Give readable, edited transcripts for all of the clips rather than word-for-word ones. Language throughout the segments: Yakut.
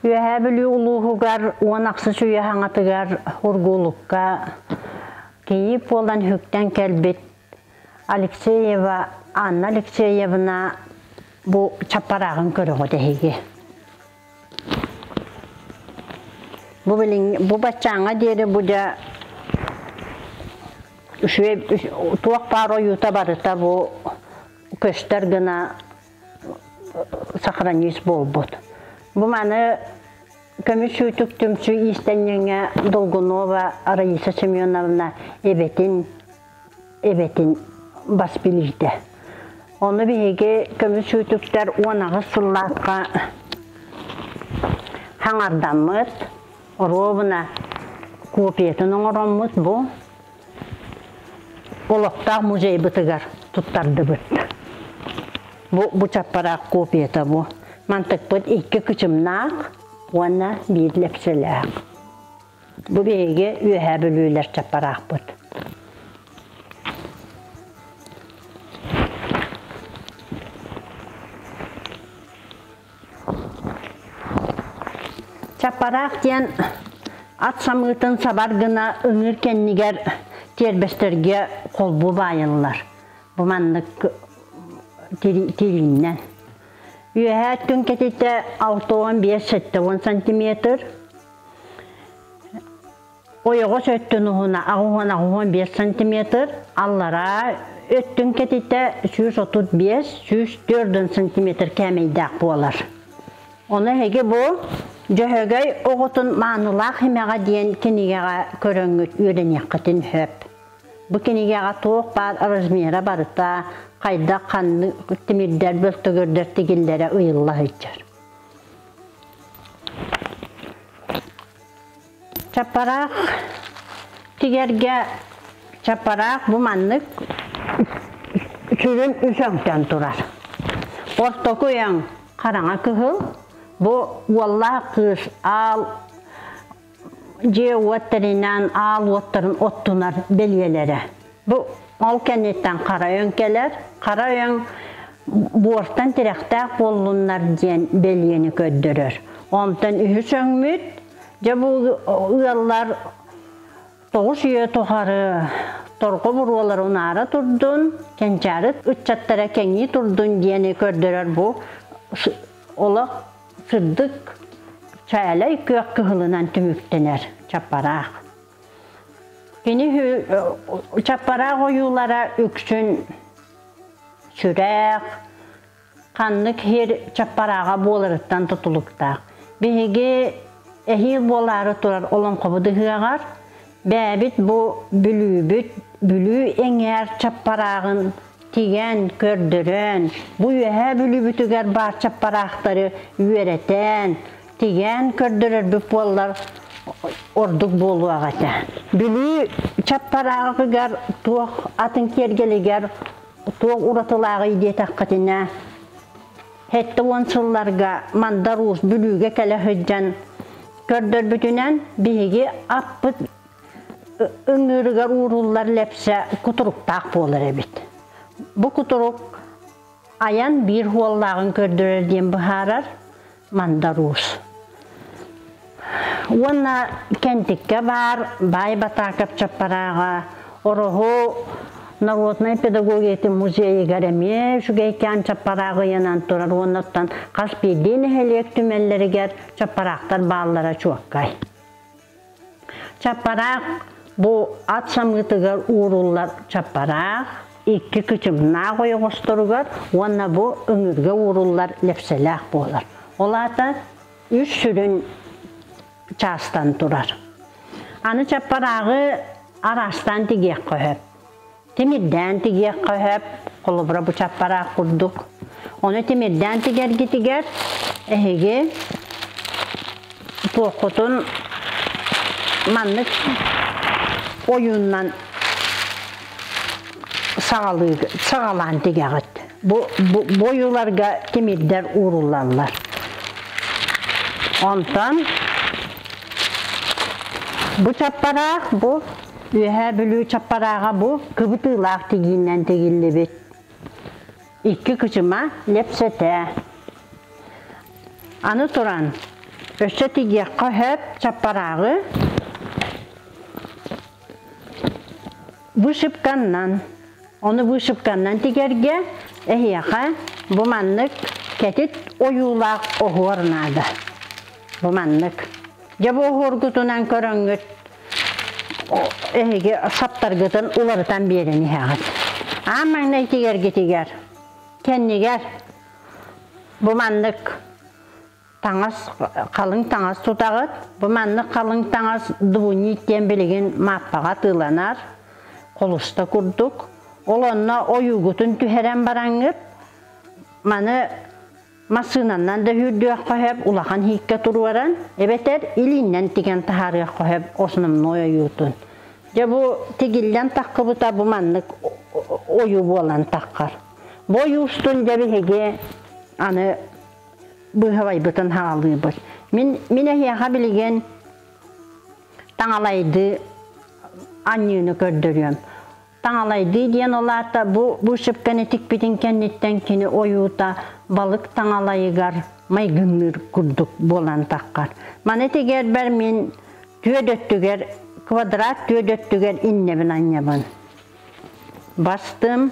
Үөһээ Бүлүү улууһугар уон ахсыс үйэ хаҥатыгар Ургуулукка кийиит буолан үктэн кэлбит Алексеева Анна Алексеевна бу чаппарааҕын көрөҕүт эһиги. Бу билин бу баччааҥҥа диэри бу дьэ үчүгэй туох баар ойуута барыта бу көстөр гына сохранить буолбут. Бу маны көмүс сүүтүк түмсүү иистэнньэҥэ Долгунова Раиса Семеновна эбэтин эбэтин бас билиитэ. Ону биһиги көмүс сүүтүктэр 18 сыллаахха хаҥардаммыт, оруобуна копиятын оҥороммут бу олохтоох музейбытыгар туттардыбыт. Бу, бу чаппараах копията бу. Мантыкпыт икки кычымнаах уонна биир лэпсэлээх. Бу биһиги Үөһээ Бүлүүлэр чаппараахпыт. Чаппараах диэн ат самыытын сабар гына ыҥыыр кэннигэр тиэрбэстэргэ холбуу баайыллар. Бу маннык тирииннэн. Үөһээ өттүн кэтитэ 65-70 сантиметр. Ойоҕос өттүн уһуна 85 сантиметр, аллараа өттүн кэтитэ 135-104 сантиметр кээмэйдээх буолар. Ону эһиги бу Дьөһөгөй оҕотун маанылаах имэҕэ диэн кинигэҕэ көрөҥҥүт үөрэниэххитин сөп. Бу кинигэҕэ туох баар размера барыта, хайдах ханнык тимирдэр, бөлтөгөрдөр тигиллэрэ ыйылла сылдьар. Чаппараах тигэргэ чаппараах бу маннык сүрүн үс өҥтөн турар. Ортоку өҥ хараҥа кыһыл, бу уоллаах кыыс аал дьиэ-уот тэринэн аал уоттарын оттунар бэлиэлэрэ. Бу ол кэнниттэн хара өҥ кэлэр. Хара өҥ буортан тирэхтээх буоллуннар диэн бэлиэни көрдөрөр. Онтон үһүс өҥмүт Дьэ бу ыаллар 9 үйэ тухары торҕо буруолары унаара турдун, кэнчээри ыччаттара кэҥии турдун диэни көрдөрөр бу олох сырдык чээлэй күөх кыһылынан түмүктэнэр чаппараах. Кини чаппараах ойуулара үксүн сүрэх, ханнык сир чаппарааҕа буоларыттан тутулуктаах. Биһиги эһиил буолаары турар олоҥхобут ыһыаҕар бэйэбит бу Бүлүүбүт Бүлүү эҥээр чаппарааҕын тигэн, көрдөрөн, бу Үөһээ Бүлүүбүтүгэр баар чаппараахтары үөрэтэн, тигэн көрдөрөрбүт буоллар ордук буолуох этэ. Бүлүү чаппарааҕыгар туох атын киэргэлигэр Туох уратылааҕый диэтэххитинэ, 70 сылларга Мандар Уус Бүлүүгэ кэлэ сылдьан көрдөрбүтүнэн биһиги аппыт ыҥыырыгар ууруллар лэпсэ кутуруктаах буолар эбит. Бу кутурук айан биир уоллааҕын көрдөрөр диэн быһаарар Мандар Уус. Уонна Кэнтиккэ баар Баай Батаакап Чаппарааҕа Ороһу народнай педагогиятын музейыгар эмиэ үчүгэйкээн чаппараах ыйанан турар уонна оттон хас биирдии нэһилиэк түмэллэригэр чаппараахтар бааллара чуоккай. Чаппараах бу ат самыытыгар ууруллар чаппараах икки кычымнаах ойоҕосторугар уонна бу ыҥыырга ууруллар лэпсэлээх буолар. Ол аата үс сүрүн чаастан турар. Аны чаппарааҕы араастаан тигиэххэ сөп. Тимирдээн тигиэххэ сөп, холобура бу чаппараах курдук. Ону тимирдээн тигэргитигэр эһиги туоххутун маннык ойууннан саҕалаан тигэҕит. Бу, бу, бу ойууларга тимирдэр ууруллаллар. Онтон бу чаппараах бу Үөһээ Бүлүү чаппарааҕа бу кыбытыылаах тигиинэн тигиллибит. Икки кычыма лэпсэтэ. Аны туран, Өссө тигиэххэ сөп чаппарааҕы вышивканнан. Ону вышивканнан тигэргэ эһиэхэ бу маннык кэтит ойуулаах оһуор наада. Бу маннык. Дьэ бу оһуоргутунан көрөҥҥүт эһиги саптаргытын уларытан биэрэн иһэҕит. Аан маҥнай тигэргитигэр кэннигэр бу маннык таҥас халыҥ таҥас тутаҕыт. Бу маннык халыҥ таҥас двунит диэн билигин мааппаҕа атыыланар, холуста курдук. Ол онно ойуугутун түһэрэн бараҥҥыт, маны массыынаннан да сүүрдүөххэ сөп, улахан иһиккэ туруоран, эбэтэр илииннэн тигэн таһаарыахха сөп основной ойуутун. Дьэ бу тигиллэн таххыбыта бу маннык ойуу буолан таххар. Бу ойуустун дьэ биһиги аны быыһабайбытын хаалыыбыт. Мин, мин эһиэхэ билигин таҥалайды анньыыны көрдөрүөм. Таҥалайды диэн ол аата бу вышивканы тикпитин кэнниттэн кини ойуута балык таҥалайыгар майгынныыр курдук буолан таххар. Маны тигэрбэр мин түөд өттүгэр квадрат түөд өттүгэр иннэбин анньабын. Бастым,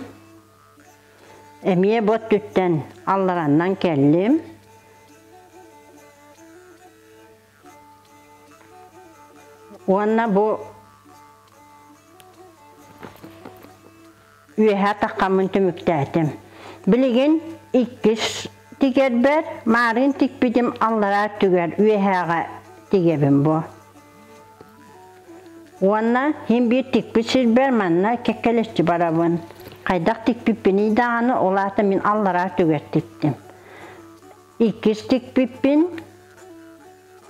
Эмиэ бу өттүттэн аллараннан кэллим. Уонна бу үөһээ таххаммын түмүктээтим. Билигин иккис тигэрбэр маарыын тикпитим аллараа өттүгэр үөһээҕэ тигэбин бу. Уонна син биир тикпит сирбэр манна кэккэлэччи барабын. Хайдах тикпиппиний даҕаны, ол аата мин аллараа түгэр тиктим. Иккис тикпиппин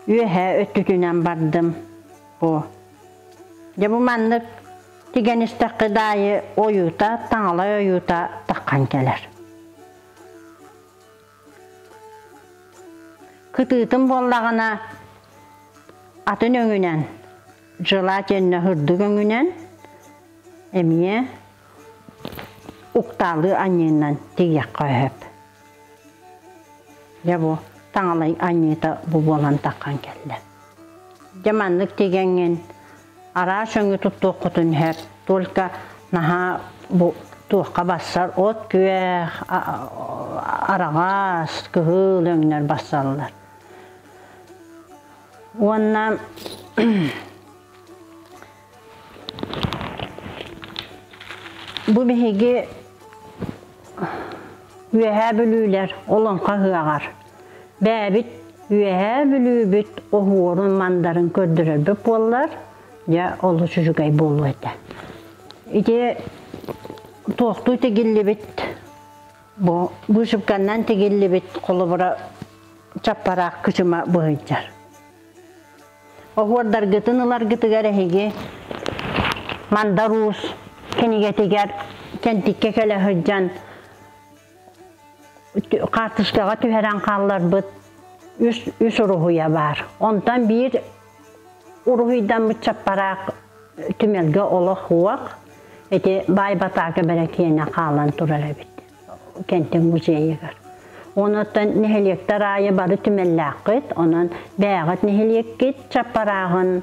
үөһээ өттүтүнэн бардым. Бу. Дьэ бу маннык тигэн истэххэ даайы ойуута, таҥалай ойуута таххан кэлэр. Кытыытын буоллаҕына атын өҥүнэн, желательно һырдык өҥүнэн эмиэ уктаалыы анньыынан тигиэххэ сөп. Дьэ бу таҥалай анньыыта бу буолан таххан кэллэ. Дьэ маннык тигэҥҥин араас өҥү туттуоххутун сөп, только наһаа бу туохха бассар от күөх, араҕас, кыһыл өҥнөр бассаллар. Уонна бу биһиги Үөһээ Бүлүүлэр Олоҥхо ыһыаҕар бэйэбит Үөһээ Бүлүүбүт оһуорун мандарын көрдөрөрбүт буоллар, дьэ олус үчүгэй буолуо этэ. Ити туохтуу тигиллибит бу вышивканнан тигиллибит холобура чаппараах кычыма быһыйдьар. Оһуордаргытын ыларгытыгар эһиги Мандар Уус кинигэтигэр Кэнтиккэ кэлэ сылдьан хаартыскаҕа түһэрэн хаалларбыт үс, үс уруһуйа баар. Онтон биир уруһуйдаммыт чаппараах түмэлгэ олох уох. Ити баай батаака бэрэкиэнэ хаалан турар эбит. Кэнтик музейыгар. Онуттан нэһилиэктэр аайы бары түмэллээххит, онон бэйэҕит нэһилиэккит чаппарааҕын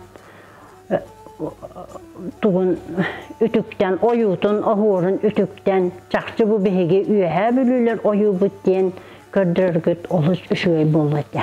тугун үтүктэн, ойуутун, оһуорун үтүктэн, чахчы бу биһиги Үөһээ Бүлүүлэр ойуубут диэн көрдөрөргүт олус үчүгэй буолуо этэ.